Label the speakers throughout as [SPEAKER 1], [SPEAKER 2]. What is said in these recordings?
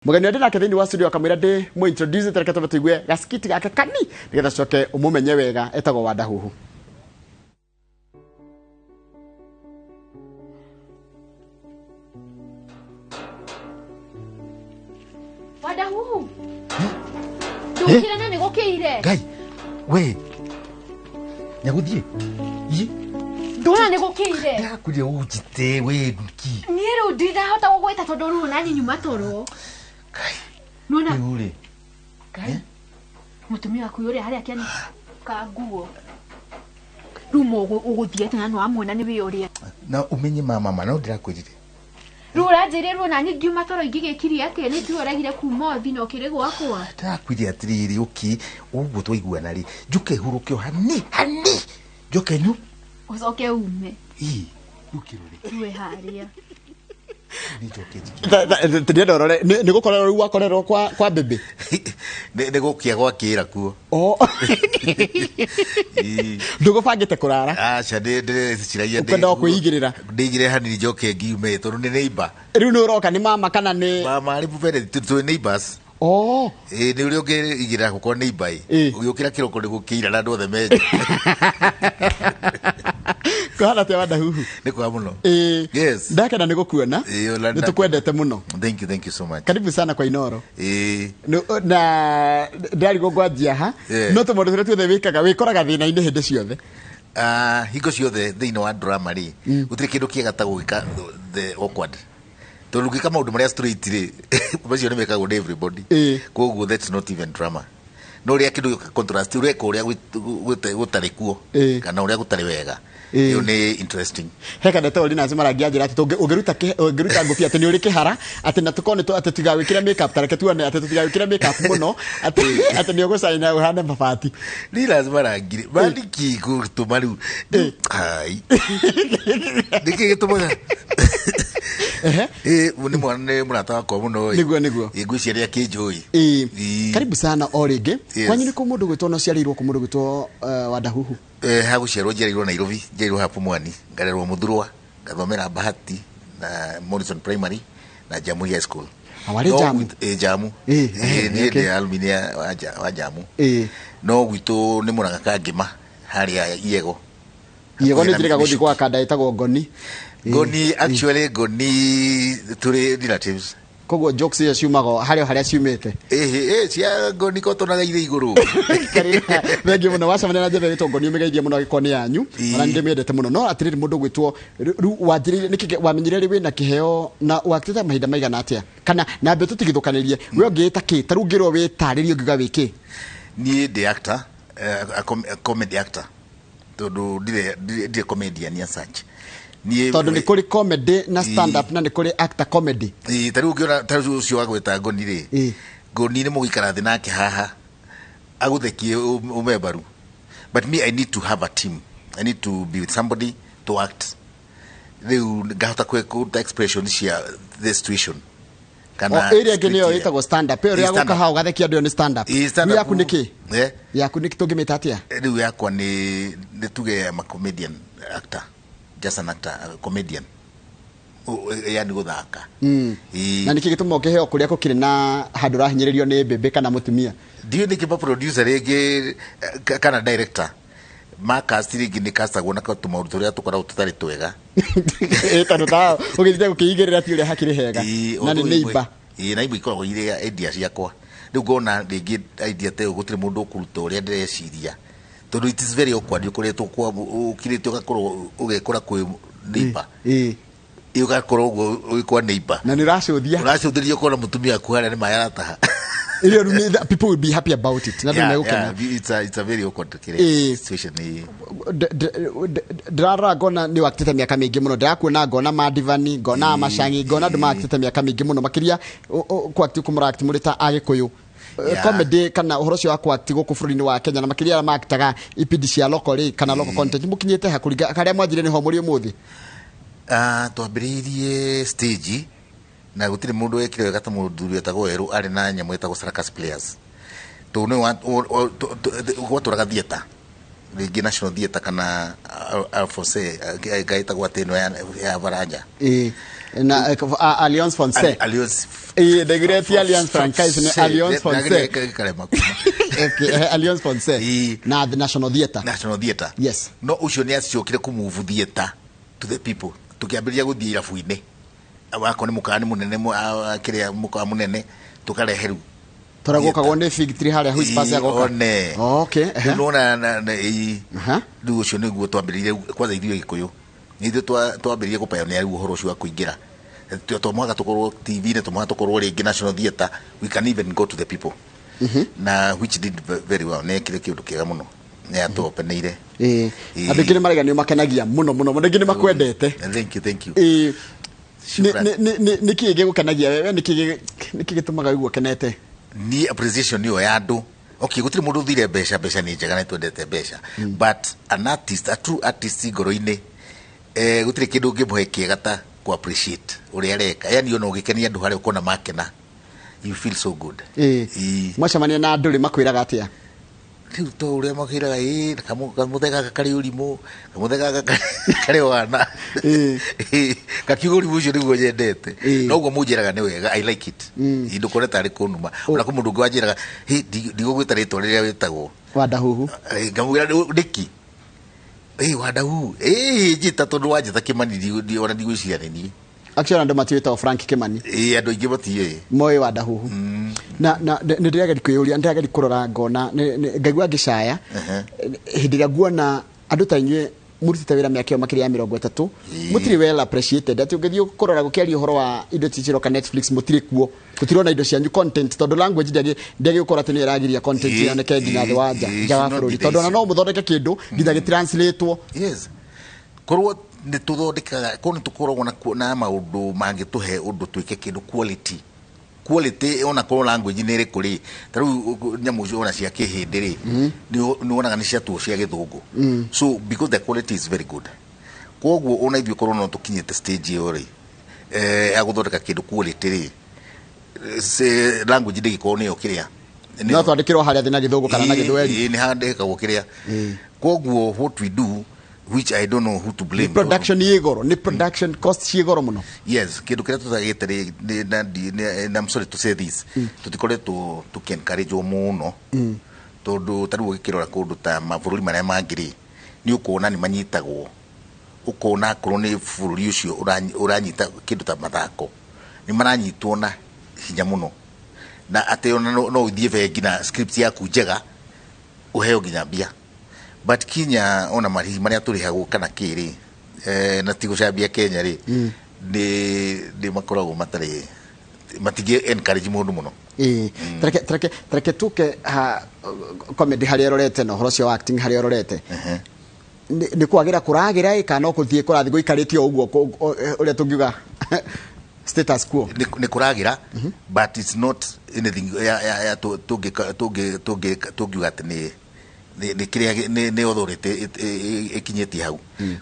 [SPEAKER 1] Mũgeni ũrĩa ndĩ nake thĩinĩ wa studio akamwĩra ndĩ mũ introduce reke tũbe tũigue gaskiti gake kani nĩgetha coke ũmũmenye wega etagwo Wandahuhu.
[SPEAKER 2] Wadahuhu. Ndũkire na nĩ gũkĩire.
[SPEAKER 3] Ngai we nyagũthiĩ Ii,
[SPEAKER 2] Ndona nĩ gũkĩire.
[SPEAKER 3] ndĩrakwĩrire ũnjite we nduki
[SPEAKER 2] Niĩ rĩu ndinahota gũgwĩta tondũ rĩu nani nyuma toro.
[SPEAKER 3] Ngai
[SPEAKER 2] Nona
[SPEAKER 3] rĩu rĩ
[SPEAKER 2] Ngai. Mũtumia waku ũrĩa harĩa akĩanĩka nguo. Rĩu ma ũgũthiĩ atĩa na nĩwamuona nĩ wĩ ũrĩa.
[SPEAKER 3] Na ũmenye mama ma no ndĩrakwĩrire.
[SPEAKER 2] Rĩu ũranjĩrire rĩu nani ngiuma toro ingĩgĩkirie atĩa nĩ tiwe ũregire kuma ũthi na ũkĩrĩ gwakwa.
[SPEAKER 3] Ndĩrakwĩrire atĩrĩrĩ ũki ũguo twaiguana rĩ njũke hurũke o hani hani njoke nyu
[SPEAKER 2] Ũcoke ume.
[SPEAKER 3] Ii rĩu kĩrore.
[SPEAKER 2] Rĩu wĩ harĩa.
[SPEAKER 3] Nĩ njoke njike.
[SPEAKER 1] Ndĩrenda ũrore nĩ gũkorerwo rĩu wakorerwo kwa bĩbĩ.
[SPEAKER 3] Nĩ gũkĩa gwakĩra kuo.
[SPEAKER 1] Oh.
[SPEAKER 3] Ii.
[SPEAKER 1] Ndũgũbangĩte kũrara.
[SPEAKER 3] Aca ndĩreciragia
[SPEAKER 1] Ũkwenda o kwĩigĩrĩra.
[SPEAKER 3] Ndĩigĩrĩre hanini njoke ngiume tondũ nĩ neighbor.
[SPEAKER 1] Rĩu nĩ ũroka nĩ mama kana nĩ
[SPEAKER 3] Mama arĩ bubere twĩ neighbors.
[SPEAKER 1] Oh.
[SPEAKER 3] Ĩĩ nĩ ũrĩa ũngĩigĩrĩra gũkorwo neighbor ĩ.
[SPEAKER 1] Ĩ.
[SPEAKER 3] Ũgĩũkĩra kĩroko nĩ gũkĩira na andũ othe menja.
[SPEAKER 1] Kũhana atĩa Wandahuhu?
[SPEAKER 3] Nĩ kwega mũno.
[SPEAKER 1] Ĩĩ.
[SPEAKER 3] Yes.
[SPEAKER 1] Ndakena nĩ gũkuona.
[SPEAKER 3] Ĩĩ, ona
[SPEAKER 1] Nĩ tũkwendete mũno.
[SPEAKER 3] Thank you, thank you so much.
[SPEAKER 1] Karibu sana kwa Inoro.
[SPEAKER 3] Ĩĩ.
[SPEAKER 1] Na ndarigwo ngwanjia ha.
[SPEAKER 3] Yeah.
[SPEAKER 1] No tũmaũndũ tũrĩa tuothe wĩkaga wĩkoraga thĩna-inĩ hĩndĩ ciothe.
[SPEAKER 3] Hingo ciothe thĩinĩ wa drama rĩ, gũtirĩ kĩndũ kĩega ta gũgĩka the awkward. Tondũ ũngĩka maũndũ marĩa straight rĩ, macio nĩ mekagwo nĩ everybody. Koguo that's not even drama. No ũrĩa kĩndũ gĩũka contrast, ũreka ũrĩa gũtarĩ kuo, kana ũrĩa gũtarĩ wega. Ĩyo nĩ interesting.
[SPEAKER 1] He kaneta ũrĩ nacio marangi anjĩra atĩ ũngĩruta ngũbia atĩ nĩ ũrĩ kĩhara, atĩ na tũkorwo nĩ atĩ tũtigagwĩkĩre makeup, ta reke tuone atĩ tũtigagwĩkĩre makeup mũno, atĩ nĩ ũgũcaina ũhane mabati.
[SPEAKER 3] Ni lazima rangire. Mandiki gũtũma rĩu. Ai. Nĩkĩ gĩtũmaga? Nĩ mwana nĩ mũrata wakwa mũno ĩ.
[SPEAKER 1] Nĩguo, nĩguo.
[SPEAKER 3] Ngwĩciria nĩ akĩnjũĩ.
[SPEAKER 1] Karibu sana o rĩngĩ.
[SPEAKER 3] Yes.
[SPEAKER 1] Kwanyu nĩ kũ mũndũ gwĩtwo no ciarĩirwo kũ mũndũ gwĩtwo Wandahuhu?
[SPEAKER 3] Ha gũciarwo njiarĩirwo Nairobi, njiarĩirwo haha Pumwani, ngarerwo Mũthurwa, ngathomera Bahati na Morrison Primary na Jamu High School.
[SPEAKER 1] Ah, warĩ
[SPEAKER 3] No
[SPEAKER 1] Jamu?
[SPEAKER 3] Jamu. Niĩ ndĩ alumni wa Jamu. No gwitũ nĩ Mũrang'a Kangĩma harĩa Iego.
[SPEAKER 1] Iego nĩ
[SPEAKER 3] Hakuhĩ na
[SPEAKER 1] njĩrĩga gũthiĩ
[SPEAKER 3] Mĩcuki.
[SPEAKER 1] gwa kanda ĩtagwo Ngoni.
[SPEAKER 3] Ngoni, actually Ngoni tũrĩ relatives.
[SPEAKER 1] Koguo jokes icio ciumaga harĩa harĩa ciumĩte.
[SPEAKER 3] Cia Ngoni ko tonaga irĩ igũrũ.
[SPEAKER 1] Thengiũ mũno wacemania na Njetheri ĩtwo Ngoni ũmĩgeithie mũno angĩkorwo nĩ yanyu. Ona nĩ ndĩmĩendete mũno. No atĩrĩrĩ mũndũ ũgwĩtwo rĩu wanjĩrĩire nĩkĩ wamenyire rĩ wĩna kĩheo na waktĩte mahinda maigana atĩa? Kana na mbĩ tũtigithũkanĩrie we ũngĩĩta kĩ? Ta rĩu ũngĩrwo wĩtarĩrie ũngiuga wĩ kĩ?
[SPEAKER 3] Niĩ ndĩ actor, a comedy actor. Tondũ ndirĩ comedian as such. Niĩ
[SPEAKER 1] Tondũ nĩ kũrĩ comedy na stand up na nĩ kũrĩ actor comedy.
[SPEAKER 3] Ĩĩ, ta rĩu ũngĩona ta rĩu ũcio wa gwĩta Ngoni rĩ, Ngoni nĩ mũgũikara thĩ nake haha agũthekie ume mbaru. But me I need to have a team. I need to be with somebody to act. Rĩu ngahota kũruta expression cia the situation. Kana
[SPEAKER 1] O, ĩrĩa ĩngĩ nĩyo
[SPEAKER 3] script
[SPEAKER 1] ĩtagwo stand up. Ĩyo
[SPEAKER 3] Ĩĩ,
[SPEAKER 1] ya
[SPEAKER 3] stand
[SPEAKER 1] gũka
[SPEAKER 3] up.
[SPEAKER 1] haha ũgathekia andũ ĩyo nĩ stand up.
[SPEAKER 3] Ĩĩ, stand
[SPEAKER 1] Rĩu
[SPEAKER 3] up.
[SPEAKER 1] yaku nĩ kĩ? Yaku nĩ tũngĩmĩta atĩa?
[SPEAKER 3] Rĩu yakwa nĩ tuge I'm a comedian actor. Just an actor, a comedian. Yani gũthaka. Ĩĩ.
[SPEAKER 1] Na nĩkĩ gĩtũmaga ũkĩheo kũrĩa gũkĩrĩ na handũ ũrahinyĩrĩrio nĩ mbĩmbĩ kana mũtumia?
[SPEAKER 3] Ndiũĩ nĩkĩ ma producer rĩngĩ kana director ma cast rĩngĩ nĩ castagwo na tũmaũndũ tũrĩa tũkoragwo tũtarĩ twega.
[SPEAKER 1] Tondũ ta ũgĩthiĩte gũkĩigĩrĩra ti ũrĩa hakĩrĩ hega.
[SPEAKER 3] Ĩĩ,
[SPEAKER 1] Na nĩ
[SPEAKER 3] although imwe
[SPEAKER 1] neighbor.
[SPEAKER 3] Ĩĩ, na imwe ikoragwo irĩ idea ciakwa. Rĩu ngona rĩngĩ idea ta ĩyo gũtirĩ mũndũ ũkũruta ũrĩa ndĩreciria. Tondũ it is very awkward ũkoretwo kwa ũkirĩte ũgakorwo ũgekora kwĩ neighbor. Ĩĩ, ũgakorwo ũguo ũgĩ kwa neighbor.
[SPEAKER 1] Na nĩ ũracũthia.
[SPEAKER 3] Ũracũthĩria ũkona mũtumia waku harĩa nĩ maĩ arataha.
[SPEAKER 1] Ĩrĩa rĩu nĩ people will be happy about it. Na andũ
[SPEAKER 3] Yeah,
[SPEAKER 1] nĩmegũkena.
[SPEAKER 3] yeah, it's a very awkward kĩrĩa situation ĩĩ.
[SPEAKER 1] Ndĩrarora ngona nĩ waktĩte mĩaka mĩingĩ mũno. Ndĩrakuona ngona Madivani, ngona Macangi, ngona andũ maktĩte mĩaka mĩingĩ mũno. Makĩria kwakti kũmũrakti mũrĩ ta Agĩkũyũ. Comedy kana ũhoro ũcio wa kwakti gũkũ bũrũri-inĩ wa Kenya na makĩria arĩa maktaga ipindi cia local rĩ kana local content mũkinyĩte ha kũringa harĩa mwanjire nĩho mũrĩ ũmũthĩ?
[SPEAKER 3] Twambĩrĩirie stage na gũtirĩ mũndũ wekire wega ta mũthuri wetagwo Werũ arĩ na nyamũ ĩtagwo Circus Players. Tondũ nĩwe gwatũraga theatre rĩngĩ National Theatre kana Alphonse, ngaĩtagwo atĩ ĩno ya Baranja.
[SPEAKER 1] Na Alliance Française.
[SPEAKER 3] Alliance.
[SPEAKER 1] Ndaiguire ti Alliance Francaise, nĩ Alliance Française.
[SPEAKER 3] Karema kuma.
[SPEAKER 1] Okay, Alliance Française. Na the National Theatre.
[SPEAKER 3] National Theatre.
[SPEAKER 1] Yes.
[SPEAKER 3] No ũcio nĩ acokire kũmove theatre to the people, tũkĩambĩrĩria gũthiĩ irabu-inĩ, wakorwo nĩ mũkawa nĩ mũnene, kĩrĩa mũkawa mũnene, tũkarehe rĩu.
[SPEAKER 1] Tũrĩa gũkagwo nĩ Fig Tree harĩa Whispers ya goka.
[SPEAKER 3] One.
[SPEAKER 1] Okay.
[SPEAKER 3] Rĩu nĩwona
[SPEAKER 1] Aha.
[SPEAKER 3] Rĩu ũcio nĩguo twambĩrĩirie kwanza ithuĩ Gĩkũyũ, nĩ ithuĩ twambĩrĩirie kũpioneer rĩu ũhoro ũcio wa kũingĩra. To mũhaka tũkorwo TV-inĩ, to mũhaka tũkorwo rĩngĩ National Theatre, we can even go to the people, na which did very well. Nĩ ekire kĩũndũ kĩega mũno, nĩ atũopeneire.
[SPEAKER 1] Andũ aingĩ nĩ maraiga nĩ ũmakenagia mũno mũno mũno, aingĩ nĩ makwendete.
[SPEAKER 3] Thank you, thank you.
[SPEAKER 1] Nĩ nĩ kĩĩ gĩgũkenagia wewe? Nĩ kĩĩ gĩtũmaga ũigue ũkenete?
[SPEAKER 3] Ni appreciation ĩyo ya andũ. Okay, gũtirĩ mũndũ ũthire mbeca. Mbeca nĩ njega na twendete mbeca, but an artist, a true artist, ngoro-inĩ, gũtirĩ kĩndũ ũngĩmũhe kĩega ta ku appreciate ũrĩa areka. Yani ona ũgĩkenia andũ harĩa ũkona makena, you feel so good.
[SPEAKER 1] Mwacemania na andũ rĩ, makwĩraga atĩa?
[SPEAKER 3] Rĩu to ũrĩa makwĩraga, ĩ kamũthe gaka karĩ ũrimũ, kamũthe gaka karĩ wana. Gakiuga ũrimũ ũcio nĩguo nyendete. Noguo mũnjĩraga nĩ wega, I like it. Ndũkone tarĩ kũnuma. Ona kwĩ mũndũ ũngĩ wanjĩraga, "Hĩ, ndigũgwĩta rĩtwa rĩrĩa wĩtagwo."
[SPEAKER 1] Wandahuhu.
[SPEAKER 3] Ngamwĩra, "Nĩkĩ?" "Ĩ Wandahuhu." "Ĩ njĩta tondũ wanjĩta Kĩmani, ona ndigwĩciria nĩ niĩ."
[SPEAKER 1] Actually andũ matiwĩtagwo Frank Kimani.
[SPEAKER 3] Ĩ, andũ aingĩ matiũĩ.
[SPEAKER 1] Moĩ Wandahuhu. Na nĩ ndĩrageria kwĩyũria, nĩ ndĩrageria kũrora ngona ngaigua ngĩcaya hĩndĩ ĩrĩa nguona andũ ta inyuĩ mũrutĩte wĩra mĩaka ĩyo makĩria ya 30, mũtirĩ well appreciated, atĩ ũngĩthiĩ kũrora gũkĩaria ũhoro wa indo ici ciroka Netflix, mũtirĩ kuo, gũtirona indo cianyu content, tondũ language ndĩagĩ gũkorwo atĩ nĩyo ĩragiria content yoneke nginya thĩ wa nja, nja wa
[SPEAKER 3] should not
[SPEAKER 1] bũrũri,
[SPEAKER 3] be
[SPEAKER 1] tondũ ona
[SPEAKER 3] the
[SPEAKER 1] no mũthondeke kĩndũ nginya gĩtranslatewo.
[SPEAKER 3] Yes, korwo nĩ tũthondekaga, korwo nĩ tũkoragwo na maũndũ mangĩtũhe ũndũ twĩke kĩndũ quality quality, ona korwo language nĩ ĩrĩkũ rĩ, ta rĩu nyamũ icio ona cia kĩhĩndĩ rĩ, nĩ wonaga nĩ ciatuo cia gĩthũngũ, so because the quality is very good. Koguo ona ithuĩ korwo no tũkinyĩte stage ĩyo rĩ, ya gũthondeka kĩndũ quality rĩ, language ndĩgĩkorwo nĩyo kĩrĩa.
[SPEAKER 1] No twandĩkĩrwo harĩa thĩ na gĩthũngũ kana na gĩthweri.
[SPEAKER 3] Ĩĩ, nĩ handĩkagwo kĩrĩa. Koguo what we do, which I don't know who to blame.
[SPEAKER 1] Nĩ production ĩ goro, nĩ production cost ciĩ goro mũno.
[SPEAKER 3] Yes, kĩndũ kĩrĩa tũtagĩte rĩ, na I'm sorry to say this, tũtikoretwo tũkĩ encourage mũno, tondũ ta rĩu ũgĩkĩrora kũndũ ta mabũrũri marĩa mangĩ rĩ, nĩ ũkuona nĩ manyitagwo, ũkona akorwo nĩ bũrũri ũcio ũranyita kĩndũ ta mathako, nĩ maranyitwo na hinya mũno, na atĩ ona no ũthiĩ bengi na script yaku njega ũheo nginya mbia. But Kenya, ona marĩhi marĩa tũrĩhagwo kana kĩrĩ, na ti gũcambia Kenya rĩ, nĩ makoragwo matarĩ, matingĩ encourage mũndũ mũno.
[SPEAKER 1] Ĩĩ, tareke tuke ha comedy harĩa ũrorete na ũhoro ũcio wa acting harĩa ũrorete. Nĩ kwagĩra kũragĩra ĩ, kana no kũthiĩ kũrathiĩ gũikarĩte o ũguo, ũrĩa tũngiuga status quo?
[SPEAKER 3] Nĩ kũragĩra, but it's not anything ya tũngiuga atĩ nĩ kĩrĩa nĩ authority ĩkinyĩtie hau.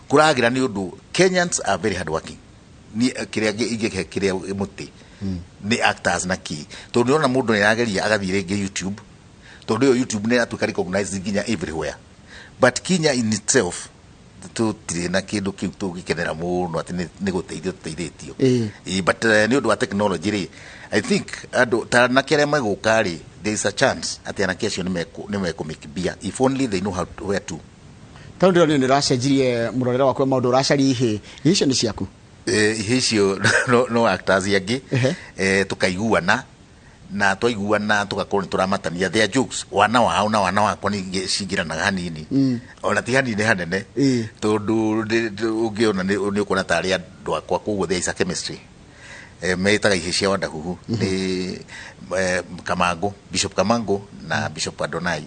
[SPEAKER 3] Kũragĩra nĩ ũndũ Kenyans are very hard working. Ni kĩrĩa ingĩhe kĩrĩa mũtĩ nĩ actors na kĩ, tondũ nĩona mũndũ nĩ arageria agathiĩ rĩngĩ YouTube, tondũ ĩyo YouTube nĩ ĩratuĩka recognized nginya everywhere. But Kenya in itself tũtirĩ na kĩndũ kĩu tũngĩkenera mũno atĩ nĩ gũteithio tũteithĩtio. Ĩĩ, but nĩ ũndũ wa technology rĩ, I think andũ ta anake arĩa megũka rĩ, there is a chance atĩ anake acio nĩ mekũ make mbia if only they know how to, where to.
[SPEAKER 1] Tondũ ndĩrona nĩ ũracenjirie mũrorere waku wa maũndũ, ũracaria ihĩ. Ihĩ icio nĩ ciaku?
[SPEAKER 3] Ihĩ icio no actors angĩ. Tũkaiguana, na twaiguana tũgakorwo nĩ tũramatania their jokes, wana wao na wana wakwa nĩ cingĩranaga hanini, ona ti hanini, hanene, tondũ ũngĩona nĩ ũkuona tarĩ andũ akwa. Koguo there is a chemistry. Metaga ihĩ cia Wandahuhu nĩ Kamango, Bishop Kamango na Bishop Adonai.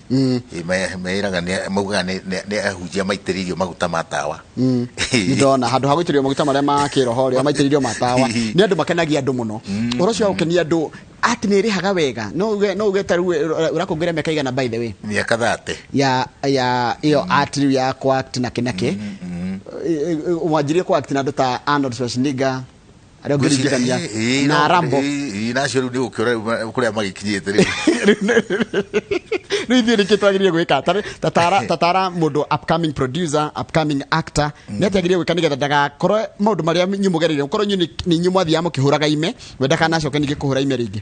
[SPEAKER 3] Meraga maugaga nĩ ahunjia maitĩrĩirio maguta ma tawa.
[SPEAKER 1] Nĩ ndona handũ ha gũitĩrĩrio maguta marĩa ma kĩroho rĩ, maitĩrĩirio ma tawa. Nĩ andũ makenagia andũ mũno. Ũhoro ũcio wa gũkenia andũ ati nĩ ĩrĩhaga wega, no uge ta rĩu ũrakũngũĩra mĩaka igana, by the way?
[SPEAKER 3] Mĩaka 30.
[SPEAKER 1] Ya ĩyo art rĩu ya kũ act na kĩ na kĩ, wanjirie kũ act na andũ ta Arnold Schwarzenegger. Arĩa ũngĩringithania na Rambo.
[SPEAKER 3] Nacio rĩu nĩ gũkĩora kũrĩa magĩkinyĩte rĩu.
[SPEAKER 1] Rĩu ithuĩ nĩkĩ twagĩrĩire gwĩka? Tatara mũndũ upcoming producer, upcoming actor, nĩ atĩa agĩrĩire gwĩka nĩgetha ndagakorwo maũndũ marĩa inyuĩ mũgereire, gũkorwo inyuĩ nĩ inyuĩ mwathiaga mũkĩhũraga ime, we ndakanacoke ningĩ kũhũra ime rĩngĩ?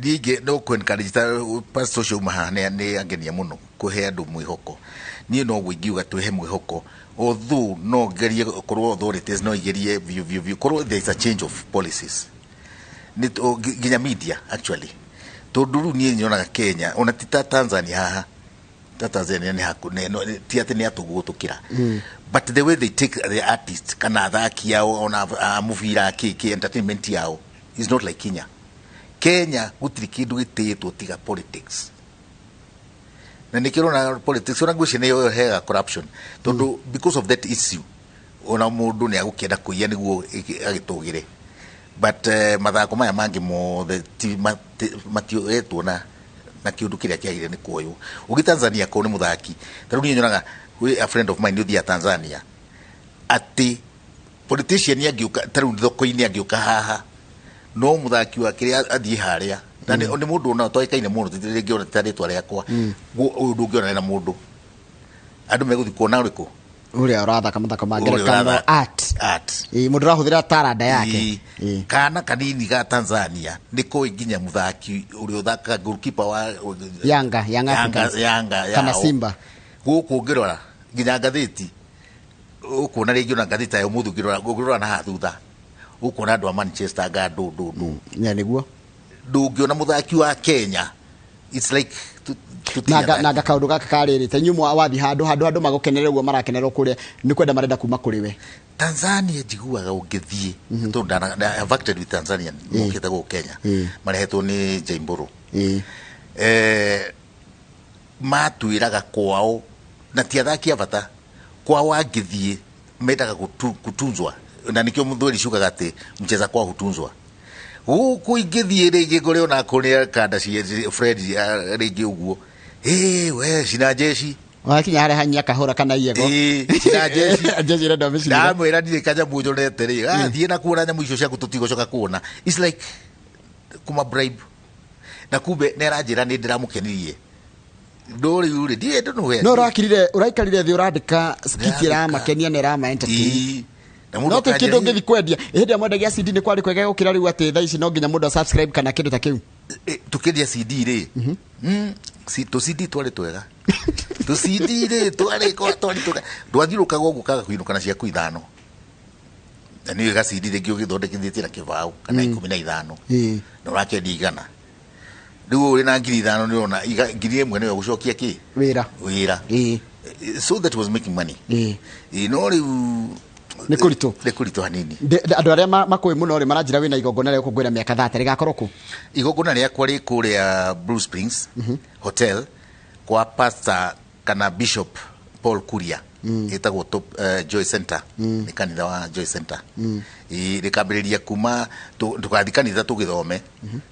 [SPEAKER 3] Ningĩ no kũ encourage ta pastor ũcio uma haha nĩ angenia mũno kũhe andũ mwĩhoko. Niĩ noguo ingiuga twĩhe mwĩhoko, although no ngerie korwo authorities no igerie biũ biũ biũ, korwo there is a change of policies nginya media actually, tondũ rĩu niĩ nyonaga Kenya ona ti ta Tanzania haha, ta Tanzania nĩ haku ti atĩ nĩ atũgũ gũtũkĩra, but the way they take the artists kana athaki ao ona a mũbira kĩ entertainment yao is not like Kenya. Kenya gũtirĩ kĩndũ gĩtĩĩtwo tiga politics, na nĩkĩo ũrona politics ona ngwĩciria nĩyo ĩrehaga corruption, tondũ because of that issue ona mũndũ nĩ agũkĩenda kũiya nĩguo agĩtũgĩre. But mathako maya mangĩ mothe ti matioetwo na kĩũndũ kĩrĩa kĩagĩrĩire nĩ kuoywo. Ũngĩ Tanzania korwo nĩ mũthaki, ta rĩu niĩ nyonaga kwĩ a friend of mine ũthiaga Tanzania, atĩ politician angĩũka ta rĩu thoko-inĩ angĩũka haha, no mũthaki wa kĩrĩa athiĩ harĩa na nĩ mũndũ ona toĩkaine mũno, rĩngĩ ona ta rĩtwa rĩakwa ũyũ ndũngĩona na mũndũ, andũ megũthiĩ kuona ũrĩkũ?
[SPEAKER 1] Ũrĩa ũrathaka mathako ma ngerekano, art.
[SPEAKER 3] Art.
[SPEAKER 1] Mũndũ ũrahũthĩra taranda yake.
[SPEAKER 3] Kana kanini ga Tanzania nĩ koĩ nginya mũthaki ũrĩa ũthakaga goalkeeper wa
[SPEAKER 1] Yanga, Yanga Africans.
[SPEAKER 3] Yanga
[SPEAKER 1] kana
[SPEAKER 3] yao.
[SPEAKER 1] Simba.
[SPEAKER 3] Gũkũ ũngĩrora nginya ngathĩti ũkuona rĩngĩ ona ngathĩti ya ũmũthĩ ũngĩrora na haha thutha ũkuona andũ a Manchester nga ndũ ndũ ndũ.
[SPEAKER 1] Yeah, nĩguo.
[SPEAKER 3] Ndũngĩona mũthaki wa Kenya. It's like
[SPEAKER 1] nanga kaũndũ gaka karĩrĩ ta inyuĩ wathiĩ handũ handũ andũ magũkenerera ũguo marakenerwo kũrĩa nĩ kwenda marenda kuma kũrĩ we.
[SPEAKER 3] Tanzania njiguaga ũngĩthiĩ tondũ I have acted with Tanzania mokĩte gũkũ Kenya marehetwo nĩ Jaimburu. Matwĩraga kwao na ti athaki a bata kwao angĩthiĩ mendaga kutunzwa, na nĩkĩo mũthweri ciugaga atĩ mcheza kwao hutunzwa. Gũkũ ingĩthiĩ rĩngĩ ngore ona kũrĩa kanda cia Fred rĩngĩ ũguo, we cina jeshi
[SPEAKER 1] wakinya harĩa hanyia kahũra kana iego.
[SPEAKER 3] Cina jeshi.
[SPEAKER 1] Jeshi ĩrenda mĩcinĩre.
[SPEAKER 3] Ndamwĩra ndirĩ kanyamũ njonete rĩ, thiĩ na kuona nyamũ icio ciaku tũtigũcoka kuona. It's like kuma bribe, na kumbe nĩ aranjĩra nĩ ndĩramũkenirie. No rĩu rĩ, ndiĩ ndũ we.
[SPEAKER 1] No ũrakirire, ũraikarire thĩ ũrandĩka skit ĩramakenia na ĩrama entertain. No ti kĩndũ ũngĩthiĩ kwendia. Hĩndĩ ĩrĩa mwendagia CD nĩ kwarĩ kwega gũkĩra rĩu atĩ thaa ici no nginya mũndũ subscribe kana kĩndũ ta kĩu.
[SPEAKER 3] Tũkĩendia CD rĩ, tũ CD twarĩ twega. Tũ CD rĩ, twarĩ twega. Ndwathiũrũkaga ũguo ũkaga kũinũka na ciaku ithano. Na nĩ wega CD rĩngĩ ũgĩthondekithĩtie na kĩbaũ kana 15. Na ũrakendia 100. Rĩu ũrĩ na 5,000 nĩ ũrona 1,000 nĩyo gũcokia kĩ?
[SPEAKER 1] Wĩra.
[SPEAKER 3] Wĩra. So that was making money. No rĩu
[SPEAKER 1] nĩ kũritũ.
[SPEAKER 3] Nĩ kũritũ hanini.
[SPEAKER 1] Andũ arĩa makũĩ mũno rĩ maranjĩra wĩna igongona rĩa gũkũngũĩra mĩaka 30 rĩgakorwo kũ?
[SPEAKER 3] Igongona rĩakwa rĩ kũrĩa Blue Springs Hotel kwa pastor kana Bishop Paul Kuria. Ĩtagwo Top Joy Center. Nĩ kanitha wa Joy Center. Rĩkambĩrĩria kuma tũgathiĩ kanitha tũgĩthome.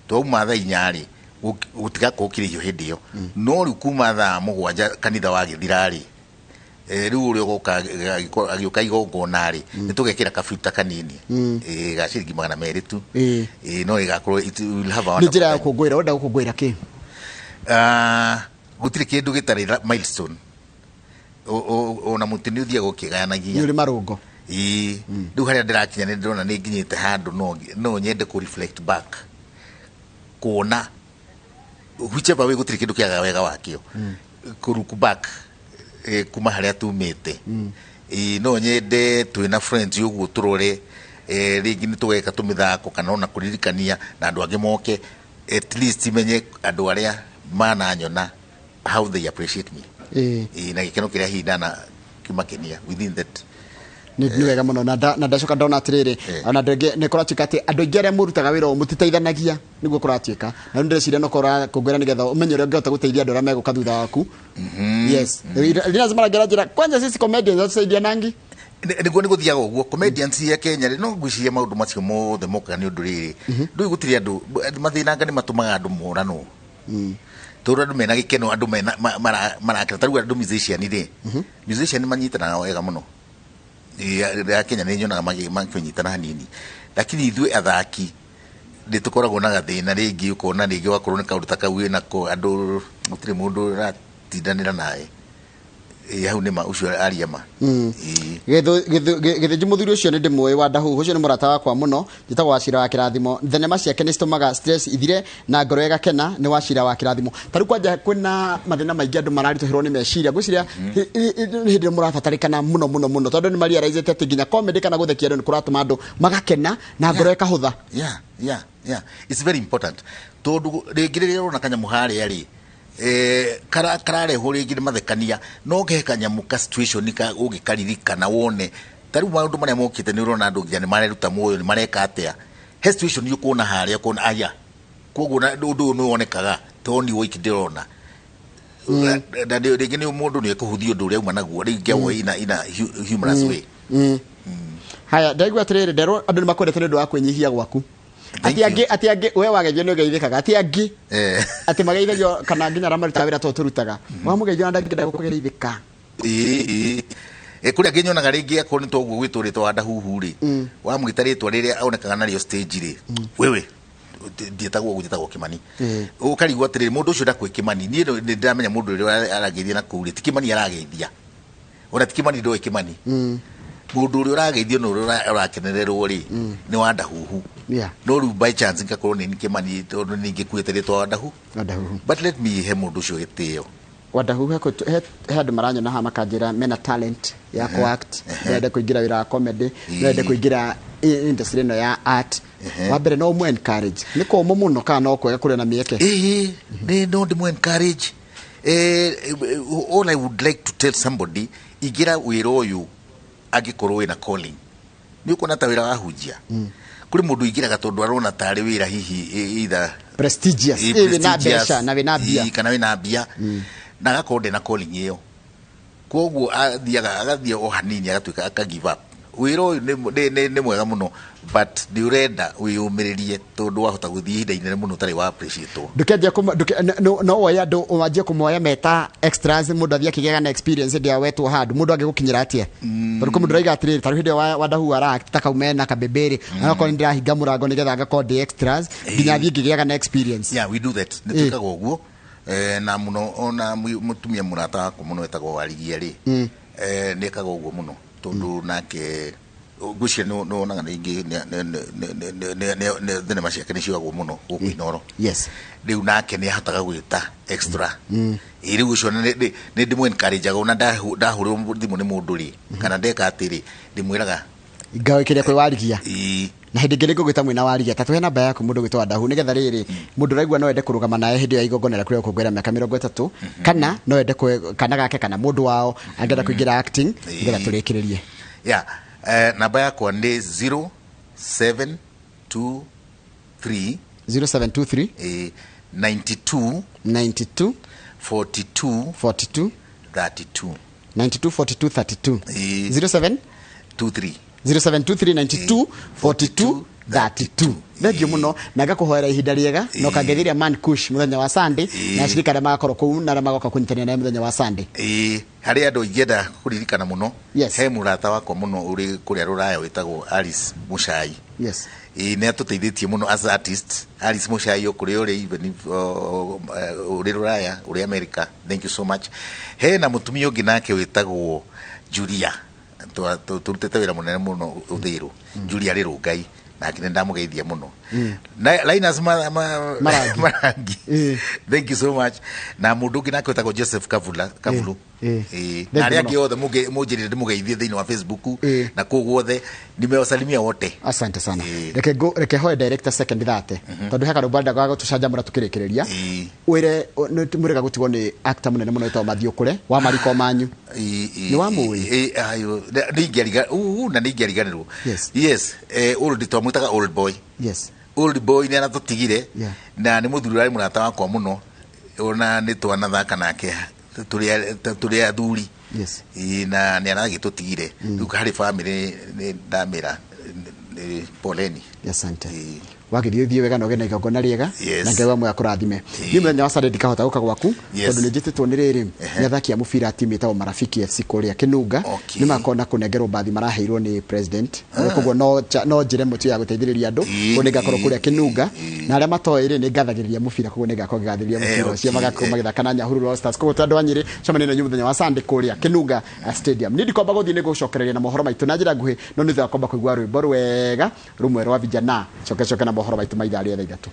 [SPEAKER 3] Twauma thaa inya rĩ, gũtigakorwo kĩrĩhio hĩndĩ ĩyo. No rĩu kuma thaa 7 kanitha wagĩthira rĩ, rĩu ũrĩa ũgoka agĩũka igongona rĩ, nĩ tũgekĩra kabuta kanini. Ga ciringi 200 tu. No ĩgakorwo it will have a
[SPEAKER 1] Nĩ njĩra ya
[SPEAKER 3] wonderful time.
[SPEAKER 1] gũkũngũĩra, ũrenda gũkũngũĩra kĩ?
[SPEAKER 3] Gũtirĩ kĩndũ gĩtarĩ milestone. Ona mũtĩ nĩ ũthiaga ũkĩgayanagia.
[SPEAKER 1] Nĩ ũrĩ marũngo.
[SPEAKER 3] Rĩu harĩa ndĩrakinya nĩ ndĩrona nĩ nginyĩte handũ no nyende kũ reflect back. Kuona whichever way gũtirĩ kĩndũ kĩagaga wega wakĩo. Kũ look back kuma harĩa tumĩte. No nyende twĩna friends ũguo tũrore, rĩngĩ nĩ tũgeka tũmĩthako kana ona kũririkania na andũ angĩ moke, at least menye andũ arĩa mananyona how they appreciate me. Na gĩkeno kĩrĩa hihi ndana kĩmakenia within that.
[SPEAKER 1] Nĩ wega mũno na ndacoka ndona atĩrĩrĩ, ona andũ aingĩ nĩ kũratuĩka atĩ andũ aingĩ arĩa mũrutaga wĩra ũyũ mũtiteithanagia, nĩguo kũratuĩka. Na rĩu ndĩreciria no kũngũĩra nĩgetha ũmenye ũrĩa ũngĩhota gũteithia andũ arĩa megũka thutha waku. Yes. Lazima njĩra kwanza sisi comedians hatusaidianangi.
[SPEAKER 3] Nĩguo nĩ gũthiaga ũguo comedians ya Kenya rĩ, no ngwĩciria maũndũ macio mothe mokaga nĩ ũndũ rĩrĩ, ndũĩ gũtirĩ andũ mathĩnanga nĩ matũmaga andũ moranwo. Tondũ andũ mena gĩkeno, andũ mena marakena. Ta rĩu andũ musician rĩ, musician manyitanaga wega mũno. Ya Kenya nĩ nyonaga makĩnyitana hanini. Lakini ithuĩ athaki nĩ tũkoragwo na gathĩna, rĩngĩ ũkona rĩngĩ wakorwo nĩ kaũndũ ta kau wĩnako, andũ gũtirĩ mũndũ ũratindanĩra nawe. Ĩ, hau nĩ ma ũcio aria ma. Ĩ.
[SPEAKER 1] Gĩthĩnji mũthuri ũcio nĩ ndĩmũĩ wa Ndahuhu, ũcio nĩ mũrata wakwa mũno, njĩtagwo Wacira wa Kĩrathimo. Thenema ciake nĩ citũmaga stress ithire na ngoro ĩgakena. Nĩ Wacira wa Kĩrathimo. Ta rĩu kwanja kwĩna mathĩna maingĩ, andũ mararitũhĩrwo nĩ meciria. Ngwĩciria nĩ hĩndĩ ĩrĩa mũrabatarĩkana mũno mũno mũno, tondũ nĩ marealize atĩ nginya comedy kana gũthekia andũ nĩ kũratũma andũ magakena na ngoro ĩkahũtha.
[SPEAKER 3] Yeah, it's very important, tondũ rĩngĩ rĩrĩa ũrona kanyamũ harĩa rĩ, kararehwo rĩngĩ nĩ mathekania, no kehe kanyamũ ka situation ka ũngĩkaririkana wone. Ta rĩu maũndũ marĩa mokĩte, nĩ ũrona andũ nginya nĩ mareruta muoyo, nĩ mareka atĩa. He situation ũkuona harĩa, ũkona aya, koguo na ũndũ ũyũ nĩ wonekaga to ni wiki ndĩrona na rĩngĩ nĩ mũndũ nĩ ekũhũthia ũndũ ũrĩa auma naguo rĩngĩ awoe ina humorous way.
[SPEAKER 1] Haya, ndaigua atĩrĩrĩ, nderwo andũ nĩ makwendete nĩ ũndũ wa kwĩnyihia gwaku.
[SPEAKER 3] Thank
[SPEAKER 1] Atĩ
[SPEAKER 3] you.
[SPEAKER 1] angĩ, atĩ angĩ we wageithio nĩ ũgeithĩkaga, atĩ angĩ atĩ mageithagio kana nginya arĩa marutaga wĩra to tũrutaga, wamũgeithio na ndangĩenda gũkũgeithĩka.
[SPEAKER 3] Ĩĩ, ĩĩ, kũrĩa angĩ nyonaga rĩngĩ akorwo nĩ toguo gwĩtwo rĩtwa wa Ndahuhu rĩ, wamwĩta rĩtwa rĩrĩa onekaga narĩo stage rĩ, wewe ndiĩtagwo ũguo, njĩtagwo Kĩmani. Ũkarigwo atĩrĩrĩ, mũndũ ũcio ndakwĩ Kĩmani. Niĩ nĩ ndĩramenya mũndũ ũrĩa arageithia na kũu rĩ, ti Kĩmani arageithia, ona ti Kĩmani, ndoĩ Kĩmani. Mũndũ ũrĩa ũrageithio na ũrĩa ũrakenererwo rĩ, nĩ wa Ndahuhu. No rĩu by chance ngakorwo nĩ Kĩmani, tondũ ningĩkuĩte rĩtwa wa Ndahu.
[SPEAKER 1] Wa Ndahuhu.
[SPEAKER 3] But let me he mũndũ ũcio gĩtĩo.
[SPEAKER 1] Wandahuhu, he andũ maranyona haha makanjĩra mena talent ya ku-act, no ende kũingĩra wĩra wa comedy, no ende kũingĩra industry ĩno ya art. Wa mbere, no ũmũ encourage? Nĩ kũmũ mũno kana no kwega kũrĩ na mĩeke?
[SPEAKER 3] Ĩĩ, nĩ no ndĩmũ encourage. All I would like to tell somebody, ingĩra wĩra ũyũ angĩkorwo wĩna calling. Nĩ ũkuona ta wĩra wa hunjia, kũrĩ mũndũ ingĩraga tondũ arona tarĩ wĩra hihi either
[SPEAKER 1] prestigious, wĩna
[SPEAKER 3] prestigious,
[SPEAKER 1] mbeca na wĩna mbia.
[SPEAKER 3] Kana wĩna mbia na agakorwo ndena calling ĩyo, koguo athiaga agathiĩ o hanini agatuĩka aka give up. Wĩra ũyũ nĩ mwega mũno, but nĩ ũrenda wĩyũmĩrĩrie, tondũ wahota gũthiĩ ihinda inene mũno ũtarĩ wa appreciate.
[SPEAKER 1] Ndũkĩanjia no woye andũ, wanjie kũmoya meta extras, mũndũ athiĩ akĩgĩaga na experience hĩndĩ ĩrĩa wetwo handũ. Mũndũ angĩgũkinyĩra atĩa? Tondũ kwĩ mũndũ ũraiga atĩrĩrĩ, tarĩu hĩndĩ ĩyo Wandahu ara ta kau mena kabĩmbĩrĩ, onakorwo nĩ ndĩrahinga mũrango nĩgetha ngakorwo ndĩ extras nginya thiĩ ngĩgĩaga na experience.
[SPEAKER 3] Yeah, we do that. Nĩ twĩkaga ũguo. Na mũno ona mũtumia mũrata wakwa mũno wetagwo Warigia rĩ, nĩ ekaga ũguo mũno, tondũ nake ngwĩciria nĩ wonaga rĩngĩ thenema ciake nĩ cioyagwo mũno gũkũ Inooro. Rĩu nake nĩ ahotaga gwĩta extra. Ĩ, rĩu ũcio nĩ ndĩmũ encourage ona ndahũrĩrwo thimũ nĩ mũndũ rĩ, kana ndeka atĩrĩ, ndĩmwĩraga
[SPEAKER 1] Ngawĩkĩria kwĩ Warigia.
[SPEAKER 3] Ĩ.
[SPEAKER 1] Na hĩndĩ ĩngĩ nĩngũgwĩta mwĩna Warigia. Ta tũhe namba yaku, mũndũ gwĩtwo Wandahu, nĩgetha rĩrĩ mũndũ ũraigua no ende kũrũgama nawe hĩndĩ ya igongona rĩaku rĩa gũkũngũĩra mĩaka 30, kana no ende kana gake kana mũndũ wao angĩenda kũingĩra acting, nĩgetha tũrĩkĩrĩrie.
[SPEAKER 3] Yeah, namba yakwa nĩ 0723.
[SPEAKER 1] 0723.
[SPEAKER 3] 92.
[SPEAKER 1] 92.
[SPEAKER 3] 42.
[SPEAKER 1] 42.
[SPEAKER 3] 32.
[SPEAKER 1] 92 42 32.
[SPEAKER 3] Ĩ.
[SPEAKER 1] 07
[SPEAKER 3] 23.
[SPEAKER 1] 0723 92 42 32. Thengiũ mũno na ngakũhoera ihinda rĩega, na ũkangeithĩria Man Kush mũthenya wa Sunday, na acirika arĩa magakorwo kũu na arĩa magoka kũnyitanĩra nawe mũthenya wa Sunday.
[SPEAKER 3] Ĩ, harĩ andũ ingĩenda kũririkana mũno. He mũrata wakwa mũno ũrĩ kũrĩa Rũraya wĩtagwo Alice Mũcai. Ĩ, nĩ atũteithĩtie mũno as artist. Alice Mũcai, o kũrĩa ũrĩ, even if, ũrĩ Rũraya, ũrĩ America, thank you so much. Hena mũtumia ũngĩ nake wĩtagwo Julia. Tũrutĩte wĩra mũnene mũno Ũthĩrũ. Julia Rĩrũngai nake nĩ ndamũgeithia mũno. Na Linus
[SPEAKER 1] Marangi.
[SPEAKER 3] Marangi, thank you so much. Na mũndũ ũngĩ nake wĩtagwo Joseph Kavula Kavulu.
[SPEAKER 1] Thank
[SPEAKER 3] Na arĩa
[SPEAKER 1] you
[SPEAKER 3] angĩ othe mũnjĩrire ndĩmũgeithie thĩinĩ wa Facebook na kũu guothe, nimewasalimia wote.
[SPEAKER 1] Asante sana. Reke hoe director second thate, tondũ he karũmbo arenda ga gũtũcanjamũra tũkĩrĩkĩrĩria. Wĩre nĩ mũrĩga gũtigwo nĩ actor mũnene mũno wĩtagwo Mathiũ Kũre wa mariko manyu. Nĩ wamũĩ?
[SPEAKER 3] Ayo, nĩ ingĩariga na nĩ ingĩariganĩrwo. Yes, old twamwĩtaga old boy. Old boy nĩ aratũtigire na nĩ mũthuri ũrarĩ mũrata wakwa mũno, ona nĩ twanathaka nake tũrĩ athuri. Ĩ, na nĩ aragĩtũtigire. Rĩu harĩ family nĩ ndamĩra nĩ poleni.
[SPEAKER 1] Asante.
[SPEAKER 3] Ĩ.
[SPEAKER 1] Wagĩthiĩ ũthiĩ wega na ũgĩe na igongona rĩega.
[SPEAKER 3] Yes.
[SPEAKER 1] Na Ngai wa muoyo akũrathime. Niĩ mũthenya wa Sunday ndikahota gũka gwaku
[SPEAKER 3] Yes.
[SPEAKER 1] tondũ nĩ njĩtĩtwo nĩ rĩrĩ nĩ athaki a mũbira timu ĩtagwo Marafiki FC kũrĩa Kĩnunga.
[SPEAKER 3] Okay.
[SPEAKER 1] Nĩ makorwo na kũnengerwo mbathi maraheirwo nĩ president, koguo no njĩra ĩmwe tu ya gũteithĩrĩria andũ. Koguo nĩ ngakorwo kũrĩa Kĩnunga, na arĩa matoĩ rĩ, nĩ ngathagĩrĩria mũbira, koguo nĩ ngakorwo ngĩgathĩrĩria mũbira ũcio. Magakorwo magĩthaka na Nyahururu All Stars. Koguo andũ a Nyĩrĩ, cemania na inyuĩ mũthenya wa Sunday kũrĩa Kĩnunga Stadium. Niĩ ndikwamba gũthiĩ, nĩ gũcokereria na mohoro maitũ na njĩra nguhĩ, no nĩ thutha wa kwamba kũigua rwĩmbo rwega rũmwe rwa vijana, coke coke na mohoro maitũ ma ithaa rĩa 3:00.